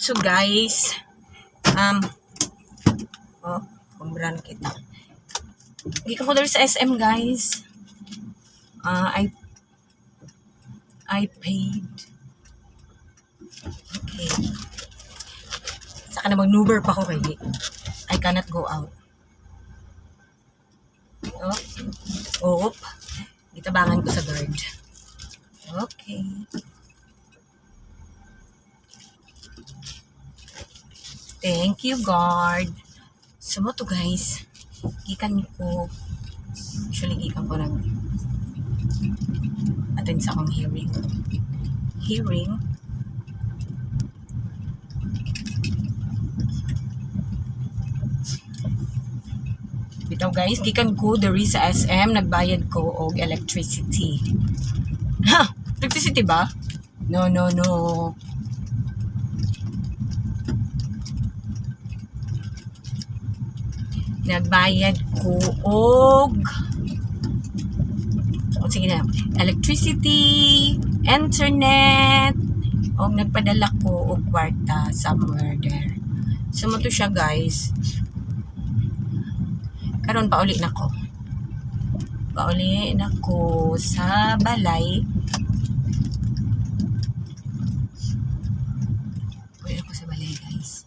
So guys, oh, kumbran kita. Gikan ko diri sa SM, guys. I paid. Okay. Saka na mag-Uber pa ko kay I cannot go out. Oh. Oh. Gitabangan ko sa guard. Okay. Thank you, guard. So, mao to, guys. Gikan ko. Actually, gikan ko nag attend sa akong hearing. Hearing. Bitaw guys, gikan ko diri sa SM, nagbayad ko og electricity. Ha? Electricity ba? No, no, no. Nagbayad ko og, oh, sige na, electricity, internet, og nagpadala ko og kwarta somewhere there. So mao to siya, guys. Karon pauli na ko. Pauli na ko sa balay. Pauli na ko sa balay, guys.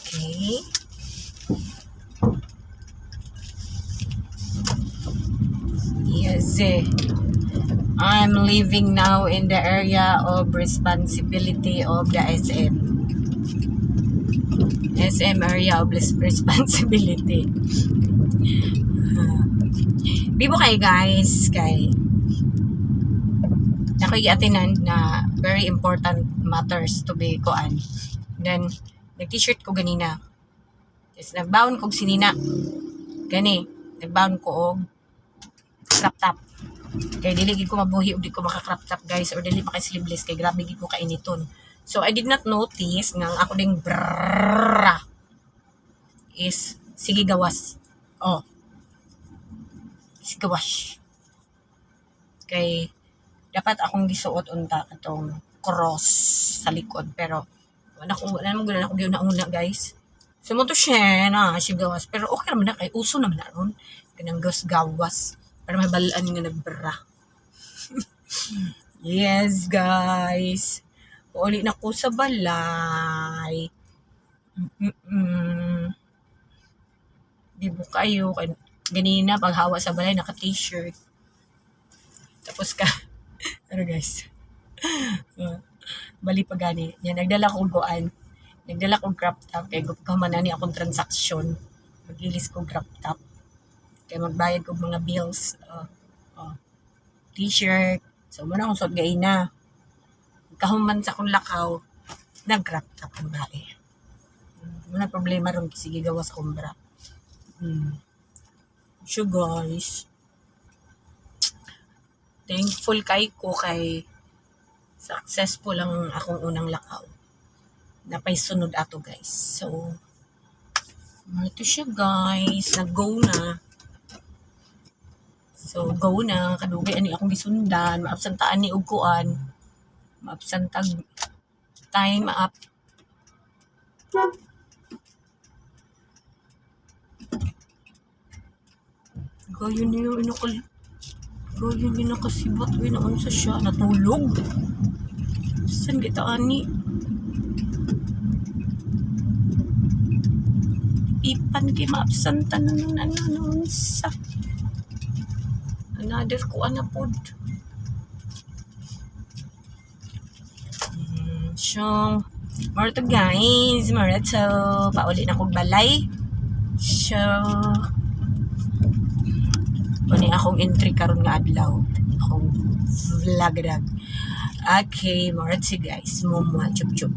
Okay. Yes, eh. I'm living now in the area of responsibility of the SM. SM area of responsibility. Bibo kay guys, kay ako i-attenan na very important matters to be kuan. Then, nag-t-shirt ko ganina. Tapos nagbaon kog sinina. Gani, nagbaon ko og crop top. Kay dili gid ko mabuhi og di ko maka-crop top, guys, or dili maka sleeveless kay grabe gid ko kainiton. So I did not notice nga ang ako ding bra is sige gawas. Oh. Sige gawas. Kay dapat akong gisuot unta atong cross sa likod, pero wala mo guna ako giuna-una, guys. So mao to siya na siya gawas, pero okay naman na kay uso naman na ron kanang gawas gawas para mabalaan nga nagbra. Yes, guys. Uli na ko sa balay. Di mo kayo. Ganina, paghawa sa balay, naka-t-shirt. Tapos ka, ano guys, bali pa gani. Yan, nagdala ko goan. Nagdala ko crop top. Kay kahuman ni akong transaction. Magilis ko crop top. Kay magbayad ko mga bills. T-shirt. So, mao na akong suot gaina. Kahuman sa akong lakaw, nag-crop top ang bae. Wala problema ron kasi gigawas akong bra. So guys, thankful kay ko kay successful ang akong unang lakaw. Napay sunod ato, guys. So, ito siya, guys. Nag-go na. So, go na. Kadugay ani akong gisundan. Maabsantaan ni og kuan. Maabsantag time up. Gayo niyo inakal. Gayo niyo nakasibat. Uy, naunsa siya. Natulog. Saan kita ani? Ipan kay maabsanta na nun ano naunsa. Another kuan na pod. So, mao to guys, mao to. Pauli na kog balay. So, mao akong entry karon nga adlaw. Akong vlog. Okay, mao to guys. Mumwa, chup chup.